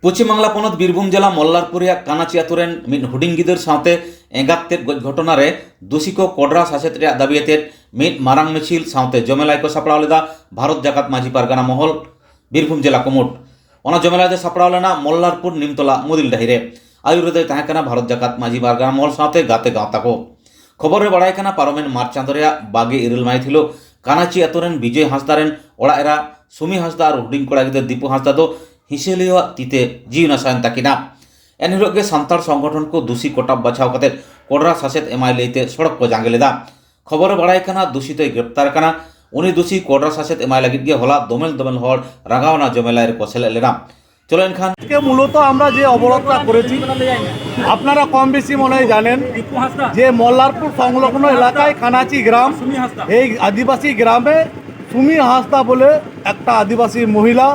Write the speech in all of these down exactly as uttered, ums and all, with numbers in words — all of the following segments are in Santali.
ᱯᱚᱪᱷᱤᱢ ᱵᱟᱝᱞᱟ ᱯᱚᱱᱚᱛ ᱵᱤᱨᱵᱷᱩᱢ ᱡᱮᱞᱟ ᱢᱚᱞᱞᱟᱨᱯᱩᱨ ᱨᱮᱭᱟᱜ ᱠᱟᱱᱟᱪᱤ ᱟᱛᱳ ᱨᱮᱱ ᱢᱤᱫ ᱦᱩᱰᱤᱧ ᱜᱤᱫᱟᱹᱨ ᱥᱟᱶᱛᱮ ᱮᱸᱜᱟᱛ ᱛᱮᱫ ᱜᱚᱡ ᱜᱷᱚᱴᱚᱱᱟ ᱨᱮ ᱫᱩᱥᱤ ᱠᱚ ᱠᱚᱰᱨᱟ ᱥᱟᱥᱮᱛ ᱨᱮᱭᱟᱜ ᱫᱟᱹᱵᱤ ᱟᱛᱮᱫ ᱢᱤᱫ ᱢᱟᱨᱟᱝ ᱢᱤᱪᱷᱤᱞ ᱥᱟᱶᱛᱮ ᱡᱚᱢᱮᱞᱟᱭ ᱠᱚ ᱥᱟᱯᱲᱟᱣ ᱞᱮᱫᱟ ᱵᱷᱟᱨᱚᱛ ᱡᱟᱠᱟᱛ ᱢᱟᱹᱡᱷᱤ ᱯᱟᱨᱜᱟᱱᱟ ᱢᱚᱦᱚᱞ, ᱵᱤᱨᱵᱷᱩᱢ ᱡᱮᱞᱟ ᱠᱩᱢᱩᱴ᱾ ᱚᱱᱟ ᱡᱚᱢᱮᱞᱟᱭ ᱫᱚ ᱥᱟᱯᱲᱟᱣ ᱞᱮᱱᱟ ᱢᱚᱞᱞᱟᱨᱯᱩᱨ ᱱᱤᱢᱛᱚᱞᱟ ᱢᱩᱫᱤᱞ ᱰᱟᱹᱦᱤ ᱨᱮ᱾ ᱟᱹᱭᱩᱨ ᱨᱮᱫᱚᱭ ᱛᱟᱦᱮᱸ ᱠᱟᱱᱟ ᱵᱷᱟᱨᱚᱛ ᱡᱟᱠᱟᱛ ᱢᱟᱹᱡᱷᱤ ᱯᱟᱨᱜᱟᱱᱟ ᱢᱚᱦᱚᱞ ᱥᱟᱶᱛᱮ ᱜᱟᱛᱮ ᱜᱟᱶᱛᱟ ᱠᱚ᱾ ᱠᱷᱚᱵᱚᱨ ᱨᱮ ᱵᱟᱲᱟᱭ ᱠᱟᱱᱟ, ᱯᱟᱨᱚᱢᱮᱱ ᱢᱟᱨᱪ ᱪᱟᱸᱫᱚ ᱨᱮᱭᱟᱜ ᱵᱟᱜᱮ ᱤᱨᱟᱹᱞ ᱢᱟᱹᱦᱤᱛ ᱦᱤᱞᱳᱜ ᱠᱟᱱᱟᱪᱤ ᱟᱛᱳ ᱨᱮᱱ ᱵᱤᱡᱚᱭ ᱦᱟᱸᱥᱫᱟ ᱨᱮᱱ ᱚᱲᱟᱜ ᱮᱨᱟ ᱥᱩᱢᱤ ᱦᱟᱸᱥᱫᱟ ᱟᱨ ᱦᱩᱰᱤᱧ ᱠᱚᱲᱟ ᱜᱤᱫᱽᱨᱟᱹ ᱫᱤᱯᱩ ᱦᱟᱸᱥᱫᱟ ᱫᱚ ᱦᱤᱸᱥᱟᱹᱞᱤᱭᱟᱹᱣᱟᱜ ᱛᱤᱛᱮ ᱡᱤᱣᱤ ᱱᱟᱥᱟᱣᱮᱱ ᱛᱟᱹᱠᱤᱱᱟ᱾ ᱮᱱᱦᱤᱞᱳᱜ ᱜᱮ ᱥᱟᱱᱛᱟᱲ ᱥᱚᱝᱜᱚᱴᱷᱚᱱ ᱠᱚ ᱫᱩᱥᱤ ᱠᱚᱴᱟᱵ ᱵᱟᱪᱷᱟᱣ ᱠᱟᱛᱮ ᱠᱚᱰᱨᱟ ᱥᱟᱥᱮᱛ ᱮᱢᱟᱭ ᱞᱟᱹᱭᱛᱮ ᱥᱚᱲᱚᱠ ᱠᱚ ᱡᱟᱸᱜᱮ ᱞᱮᱫᱟ᱾ ᱠᱷᱚᱵᱚᱨ ᱨᱮ ᱵᱟᱲᱟᱭ ᱠᱟᱱᱟ, ᱫᱩᱥᱤ ᱫᱚᱭ ᱜᱨᱮᱯᱛᱟᱨ ᱠᱟᱱᱟ᱾ ᱩᱱᱤ ᱫᱩᱥᱤ ᱠᱚᱰᱨᱟ ᱥᱟᱥᱮᱛ ᱮᱢᱟᱭ ᱞᱟᱹᱜᱤᱫ ᱜᱮ ᱦᱚᱞᱟ ᱫᱚᱢᱮᱞ ᱫᱚᱢᱮᱞ ᱦᱚᱲ ᱨᱟᱸᱜᱟᱣᱱᱟ ᱡᱚᱢᱮᱞᱟᱭ ᱨᱮᱠᱚ ᱥᱮᱞᱮᱫ ᱞᱮᱱᱟ᱾ চলো এখান আজকে মূলত আমরা যে অবরোধটা করেছি, আপনারা কম বেশি মনে হয় জানেন যে মল্লারপুর সংলগ্ন এলাকায় কানাচি গ্রাম, এই আদিবাসী গ্রামে সুমি হাঁসদা বলে একটা আদিবাসী মহিলা,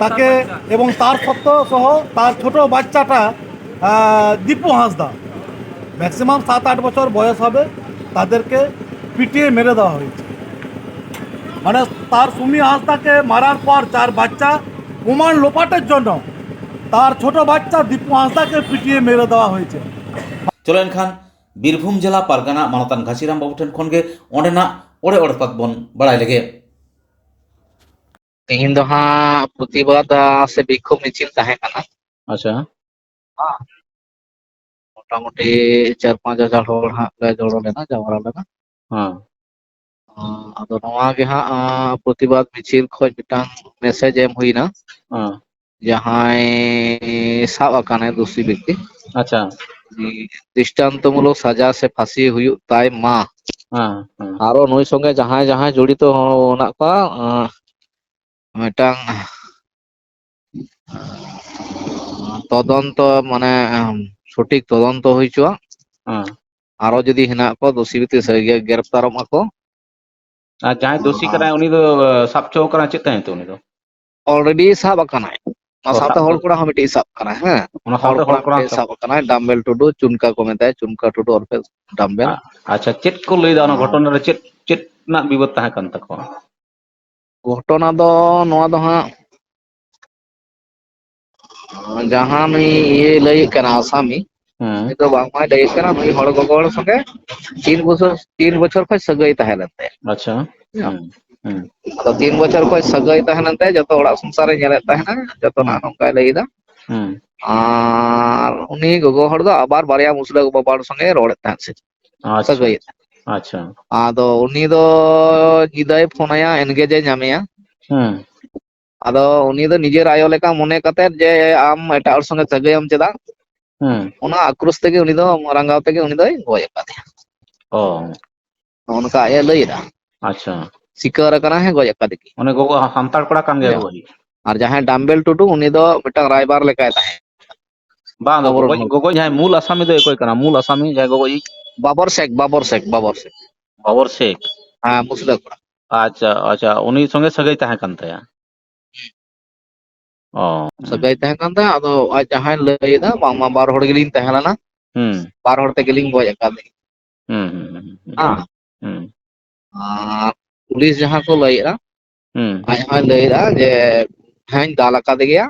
তাকে এবং তার সত্ত্ব সহ তার ছোট বাচ্চাটা, আহ, দীপু হাঁসদা, ম্যাক্সিমাম সাত আট বছর বয়স হবে, তাদেরকে পিটিয়ে মেরে দেওয়া হয়েছে। মানে, তার সুমি হাঁসদাকে মারার পর তার বাচ্চা প্রমাণ লোপাটের জন্য তার ছোট বাচ্চা দীপু হাঁসদাকে পিটিয়ে মেরে দেওয়া হয়েছে। ᱪᱚᱞᱚ ᱮᱱᱠᱷᱟᱱ ᱵᱤᱨᱵᱷᱩᱢ ᱡᱮᱞᱟ ᱯᱟᱨᱜᱟᱱᱟ ᱢᱟᱱᱚᱛᱟᱱ ᱜᱷᱟᱥᱤᱨᱟᱢ ᱵᱟᱹᱵᱩ ᱴᱷᱮᱱ ᱠᱷᱚᱱ ᱜᱮ ᱚᱸᱰᱮᱱᱟᱜ ᱚᱲᱮ ᱚᱲᱮ ᱛᱟᱛ ᱵᱚᱱ ᱵᱟᱲᱟᱭ ᱞᱮᱜᱮ᱾ ᱛᱮᱦᱮᱧ ᱫᱚ ᱦᱟᱸᱜ ᱯᱨᱚᱛᱤᱵᱟᱫ, ᱟ, ᱥᱮ ᱵᱤᱠᱠᱷᱳᱵ ᱢᱤᱪᱷᱤᱞ ᱛᱟᱦᱮᱸ ᱠᱟᱱᱟ᱾ ᱟᱪᱪᱷᱟ᱾ ᱦᱮᱸ᱾ ᱢᱚᱴᱟᱢᱩᱴᱤ ᱪᱟᱨ ᱯᱟᱸᱪ ᱦᱟᱡᱟᱨ ᱦᱚᱲ ᱦᱟᱸᱜ ᱞᱮ ᱡᱚᱲᱚ ᱞᱮᱱᱟ, ᱡᱟᱣᱨᱟ ᱞᱮᱱᱟ᱾ ᱦᱮᱸ᱾ ᱟ, ᱟᱫᱚ ᱱᱚᱣᱟ ᱜᱮ ᱦᱟᱸᱜ, ᱟ, ᱯᱨᱚᱛᱤᱵᱟᱫ ᱢᱤᱪᱷᱤᱞ ᱠᱷᱚᱡ ᱢᱤᱫᱴᱟᱝ ᱢᱮᱥᱮᱡᱽ ᱮᱢ ᱦᱩᱭᱱᱟ᱾ ᱦᱮᱸ᱾ ᱡᱟᱦᱟᱸᱭ ᱥᱟᱵ ᱟᱠᱟᱱᱟᱭ ᱫᱳᱥᱤ ᱵᱮᱠᱛᱤ, ᱟᱪᱪᱷᱟ᱾ ᱫᱨᱤᱥᱴᱟᱱᱛᱚᱢᱩᱞᱚᱠ ᱥᱟᱡᱟ ᱥᱮ ᱯᱷᱟᱸᱥᱤ ᱦᱩᱭᱩᱜ ᱛᱟᱭ ᱢᱟ᱾ ᱦᱮᱸ, ᱦᱮᱸ᱾ ᱟᱨᱚ ᱱᱩᱭ ᱥᱚᱸᱜᱮ ᱡᱟᱦᱟᱸᱭ ᱡᱟᱦᱟᱸᱭ ᱡᱚᱲᱤᱛᱚ ᱦᱚᱲ ᱢᱮᱱᱟᱜ ᱠᱚᱣᱟ, ᱟᱸ, ᱢᱤᱫᱴᱟᱝ ᱛᱚᱫᱚᱱᱛᱚ, ᱢᱟᱱᱮ, ᱥᱚᱴᱷᱤᱠ ᱛᱚᱫᱚᱱᱛᱚ ᱦᱩᱭ ᱦᱚᱪᱚᱣᱟᱜ᱾ ᱦᱮᱸ᱾ ᱟᱨᱚ ᱡᱩᱫᱤ ᱦᱮᱱᱟᱜ ᱠᱚ ᱫᱳᱥᱤ ᱵᱮᱠᱛᱤ, ᱥᱟᱹᱨᱤᱜᱮ ᱜᱨᱮᱯᱛᱟᱨᱚᱜ ᱢᱟᱠᱚ᱾ ᱟᱨ ᱡᱟᱦᱟᱸᱭ ᱫᱳᱥᱤ ᱟᱨ ᱠᱟᱱᱟᱭ, ᱩᱱᱤ ᱫᱚ ᱥᱟᱵ ᱦᱚᱪᱚ ᱟᱠᱟᱱᱟ, ᱪᱮᱫ ᱛᱟᱭ ᱧᱩᱛᱩᱢ ᱩᱱᱤ ᱫᱚ? Already ᱥᱟᱵ ᱟᱠᱟᱱᱟᱭ᱾ ᱚᱱᱟ ᱚ, ᱥᱟᱶᱛᱮ ᱥᱟᱵ ᱦᱚᱲ ᱫᱚ᱾ ᱠᱚᱲᱟ ᱦᱚᱸ ᱢᱤᱫᱴᱤᱡ ᱥᱟᱵ ᱟᱠᱟᱱᱟᱭ, ᱦᱮᱸ᱾ ᱚᱱᱟ ᱦᱚᱲ ᱥᱟᱶᱛᱮ ᱠᱚᱲᱟ ᱦᱚᱲ ᱠᱚᱲᱟ ᱢᱤᱫᱴᱤᱡ ᱥᱟᱵ᱾ ᱥᱟᱵ ᱟᱠᱟᱱᱟᱭ, ᱰᱟᱢᱵᱮᱞ ᱴᱩᱰᱩ, ᱪᱩᱱᱠᱟ ᱠᱚ ᱢᱮᱛᱟᱭᱟ, ᱪᱩᱱᱠᱟ ᱴᱩᱰᱩ ᱚᱨᱯᱮ ᱰᱟᱢᱵᱮᱞ᱾ ᱟ-, ᱟᱪᱪᱷᱟ, ᱪᱮᱫ ᱠᱚ ᱞᱟᱹᱭᱫᱟ ᱚᱱᱟ ᱦᱮᱸ᱾ ᱜᱷᱚᱴᱚᱱᱟ ᱨᱮ? ᱪᱮᱫ, ᱪᱮᱫ ᱨᱮᱱᱟᱜ ᱵᱤᱵᱟᱹᱫ ᱛᱟᱦᱮᱸ ᱠᱟᱱ ᱛᱟᱠᱚᱣᱟ? ᱜᱷᱚᱴᱚᱱᱟ ᱫᱚ ᱱᱚᱣᱟ ᱫᱚ ᱦᱟᱸᱜ ᱡᱟᱦᱟᱸ ᱱᱩᱭ ᱤᱭᱟᱹ ᱞᱟᱹᱭᱮᱫ ᱠᱟᱱᱟ, ᱟᱥᱟᱢᱤ, ᱦᱮᱸ᱾ ᱩᱱᱤ ᱫᱚ ᱵᱟᱝᱢᱟᱭ ᱞᱟᱹᱭᱮᱫ ᱠᱟᱱᱟ, ᱱᱩᱭ ᱦᱚᱲ ᱜᱚᱜᱚ ᱦᱚᱲ ᱥᱚᱸᱜᱮ ᱛᱤᱱ ᱵᱚᱪᱷᱚᱨ, ᱛᱤᱱ ᱵᱚᱪᱷᱚᱨ ᱠᱷᱚᱱ ᱥᱟᱹᱜᱟᱹᱭ ᱛᱟᱦᱮᱸ ᱞᱮᱱ ᱛᱟᱭᱟ᱾ ᱟᱪᱪᱷᱟ᱾ ᱦᱮᱸ᱾ ᱦᱩᱸ, ᱦᱩᱸ᱾ ᱟᱫᱚ ᱛᱤᱱ ᱵᱚᱪᱷᱚᱨ ᱠᱷᱚᱱ ᱥᱟᱹᱜᱟᱹᱭ ᱛᱟᱦᱮᱸ ᱞᱮᱱ ᱛᱟᱭᱟ, ᱡᱚᱛᱚ ᱚᱲᱟᱜ ᱥᱚᱝᱥᱟᱨᱮ ᱧᱮᱞᱮᱫ ᱛᱟᱦᱮᱱᱟ, ᱡᱚᱛᱚ ᱦᱩᱸ᱾ ᱱᱟᱜ ᱱᱚᱝᱠᱟᱭ ᱞᱟᱹᱭ ᱮᱫᱟ᱾ ᱦᱩᱸ᱾ ᱟᱨ ᱩᱱᱤ ᱜᱚᱜᱚ ᱦᱚᱲ ᱫᱚ ᱟᱵᱟᱨ ᱵᱟᱨᱭᱟ ᱢᱩᱥᱞᱟᱹ ᱵᱟᱵᱟ ᱦᱚᱲ ᱥᱚᱸᱜᱮ ᱨᱚᱲᱮᱫ ᱛᱟᱦᱮᱸᱫ ᱥᱮ ᱪᱮᱫ? ᱟᱪᱪᱷᱟ᱾ ᱥᱟᱹᱜᱟᱹᱭᱮᱫ ᱛᱟᱦᱮᱸᱫ᱾ ᱟᱪᱪᱷᱟ᱾ ᱟᱫᱚ ᱩᱱᱤ ᱫᱚ ᱧᱤᱫᱟᱹᱭ ᱯᱷᱳᱱ ᱟᱭᱟ, engage ᱮ ᱧᱟᱢᱮᱭᱟ᱾ ᱦᱩᱸ᱾ ᱟᱫᱚ ᱩᱱᱤ ᱫᱚ ᱱᱤᱡᱮᱨ ᱟᱭᱳ ᱞᱮᱠᱟ ᱢᱚᱱᱮ ᱠᱟᱛᱮᱫ ᱡᱮ ᱟᱢ ᱮᱴᱟᱜ ᱦᱚᱲ ᱥᱚᱸᱜᱮ ᱥᱟᱹᱜᱟᱹᱭᱟᱢ ᱪᱮᱫᱟᱜ? ᱦᱩᱸ᱾ ᱚᱱᱟ ᱟᱠᱨᱳᱥ ᱛᱮᱜᱮ ᱩᱱᱤ ᱫᱚ, ᱨᱟᱸᱜᱟᱣ ᱛᱮᱜᱮ ᱩᱱᱤ ᱫᱚᱭ ᱜᱚᱡ ᱟᱠᱟᱫᱮᱭᱟ᱾ ᱚ᱾ ᱱᱚᱜᱼᱚ ᱱᱚᱝᱠᱟ ᱟᱡ ᱮ ᱞᱟᱹᱭ ᱮᱫᱟ᱾ ᱟᱪᱪᱷᱟ᱾ ᱥᱤᱠᱟᱹᱨ ᱟᱠᱟᱱᱟ, ᱦᱮᱸ, ᱜᱚᱡ ᱟᱠᱟᱫᱮ ᱜᱮ᱾ ᱩᱱᱤ ᱜᱚᱜᱚ ᱥᱟᱱᱛᱟᱲ ᱠᱚᱲᱟ ᱠᱟᱱ ᱜᱮᱭᱟ ᱦᱮᱸ᱾ ᱜᱚᱜᱚ ᱤᱡ? ᱟᱨ ᱡᱟᱦᱟᱸᱭ ᱰᱟᱢᱵᱮᱞ ᱴᱩᱰᱩ, ᱩᱱᱤ ᱫᱚ ᱢᱤᱫᱴᱟᱝ ᱨᱟᱭᱵᱟᱨ ᱞᱮᱠᱟᱭ ᱛᱟᱦᱮᱸ᱾ ᱵᱟᱝ, ᱟᱵᱚᱨᱮᱱ ᱜᱚᱜᱚ, ᱦᱚᱲ᱾ ᱜᱚᱜᱚ ᱡᱟᱦᱟᱸᱭ ᱢᱩᱞ ᱟᱥᱟᱢᱤ ᱫᱚ ᱚᱠᱚᱭ ᱠᱟᱱᱟ? ᱢᱩᱞ ᱟᱥᱟᱢᱤ ᱡᱟᱦᱟᱸᱭ ᱜᱚᱜᱚ ᱤᱡ? Babur shake, Babur shake, Babur shake. Babur shake? ᱦᱮᱸ, ᱢᱩᱥᱞᱟᱹ ᱠᱚᱲᱟ᱾ ᱟᱪᱪᱷᱟ, ᱟᱪᱪᱷᱟ, ᱩᱱᱤ ᱥᱚᱸᱜᱮ ᱥᱟᱹᱜᱟᱹᱭ ᱛᱟᱦᱮᱸ ᱠᱟᱱ ᱛᱟᱭᱟ᱾ ᱚ᱾ ᱥᱟᱹᱜᱟᱹᱭ ᱛᱟᱦᱮᱸ ᱠᱟᱱ ᱛᱟᱭᱟ, ᱟᱫᱚ ᱟᱡ ᱡᱟᱦᱟᱸᱭ ᱞᱟᱹᱭ ᱮᱫᱟ, ᱵᱟᱝᱢᱟ ᱵᱟᱨ ᱦᱚᱲ ᱜᱮᱞᱤᱧ ᱛᱟᱦᱮᱸ ᱞᱮᱱᱟ, ᱦᱩᱸ᱾ ᱵᱟᱨ ᱦᱚᱲ ᱛᱮᱜᱮᱞᱤᱧ ᱜᱚᱡ ᱟᱠᱟᱫᱮ᱾ ᱦᱩᱸ, ᱦᱩᱸ, ᱦᱩᱸ, ᱦᱩᱸ᱾ ᱦᱮᱸ᱾ ᱦᱩᱸ᱾ ᱟᱨ ᱯᱩᱞᱤᱥ ᱡᱟᱦᱟᱸ ᱠᱚ ᱞᱟᱹᱭᱮᱫᱼᱟ, ᱦᱩᱸ᱾ ᱟᱡ ᱦᱚᱸᱭ ᱞᱟᱹᱭᱮᱫᱼᱟ ᱡᱮ, "ᱦᱮᱸᱧ ᱫᱟᱞ ᱟᱠᱟᱫᱮ ᱜᱮᱭᱟ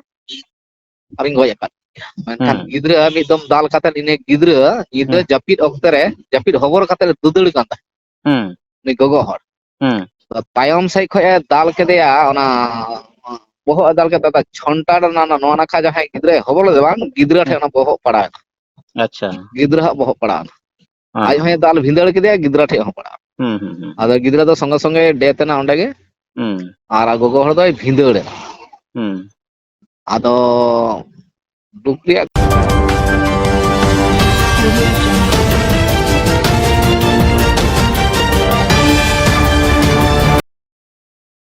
ᱟᱨᱤᱧ ᱜᱚᱡ ᱟᱠᱟᱫ ᱜᱮᱭᱟ", ᱢᱮᱱᱠᱷᱟᱱ ᱦᱩᱸ᱾ ᱜᱤᱫᱽᱨᱟᱹ ᱢᱤᱫ ᱫᱚᱢ ᱫᱟᱞ ᱠᱟᱛᱮᱫ, ᱤᱱᱟᱹ ᱜᱤᱫᱽᱨᱟᱹ ᱧᱤᱫᱟᱹ ᱦᱩᱸ᱾ ᱡᱟᱹᱯᱤᱫ ᱚᱠᱛᱮ ᱨᱮ, ᱡᱟᱹᱯᱤᱫ ᱦᱚᱵᱚᱨ ᱠᱟᱛᱮᱫ ᱮ ᱫᱟᱹᱫᱟᱹᱲ ᱠᱟᱱ ᱛᱟᱦᱮᱸᱫ, ᱦᱩᱸ᱾ ᱩᱱᱤ ᱜᱚᱜᱚ ᱦᱚᱲ᱾ ᱦᱩᱸ᱾ ᱛᱟᱭᱚᱢ ᱥᱮᱫ ᱠᱷᱚᱡ ᱮ ᱫᱟᱞ ᱠᱮᱫᱮᱭᱟ, ᱚᱱᱟ ᱵᱚᱦᱚᱜ ᱮ ᱫᱟᱞ ᱠᱮᱫᱟ, ᱪᱷᱚᱱᱴᱟ ᱨᱮᱱᱟᱜ ᱱᱚᱣᱟ ᱱᱟᱠᱷᱟ ᱡᱟᱦᱟᱸᱭ ᱜᱤᱫᱽᱨᱟᱹᱭ ᱦᱚᱵᱚᱨ ᱞᱮᱫᱮ ᱵᱟᱝ, ᱜᱤᱫᱽᱨᱟᱹ ᱴᱷᱮᱱ ᱦᱩᱸ᱾ ᱚᱱᱟ ᱵᱚᱦᱚᱜ ᱯᱟᱲᱟᱣ ᱮᱱᱟ᱾ ᱟᱪᱪᱷᱟ᱾ ᱜᱤᱫᱽᱨᱟᱹ ᱦᱟᱜ ᱵᱚᱦᱚᱜ ᱯᱟᱲᱟᱣ ᱮᱱᱟ᱾ ᱦᱮᱸ᱾ ᱟᱡ ᱦᱚᱸᱭ ᱫᱟᱞ ᱵᱷᱤᱸᱫᱟᱹᱲ ᱠᱮᱫᱮᱭᱟ, ᱜᱤᱫᱽᱨᱟᱹ ᱴᱷᱮᱡ ᱦᱚᱸ ᱯᱟᱲᱟᱣ ᱮᱱᱟ᱾ ᱦᱩᱸ, ᱦᱩᱸ, ᱦᱩᱸ᱾ ᱟᱫᱚ ᱜᱤᱫᱽᱨᱟᱹ ᱫᱚ ᱥᱚᱸᱜᱮ ᱥᱚᱸᱜᱮ death ᱮᱱᱟ ᱚᱸᱰᱮ ᱜᱮ᱾ ᱦᱩᱸ᱾ ᱟᱨ ᱜᱚᱜᱚ ᱦᱚᱲ ᱫᱚᱭ ᱵᱷᱤᱸᱫᱟᱹᱲ ᱮᱱᱟ᱾ ᱦᱩᱸ᱾ ᱟᱫᱚ ᱫᱩᱠ ᱨᱮᱭᱟᱜ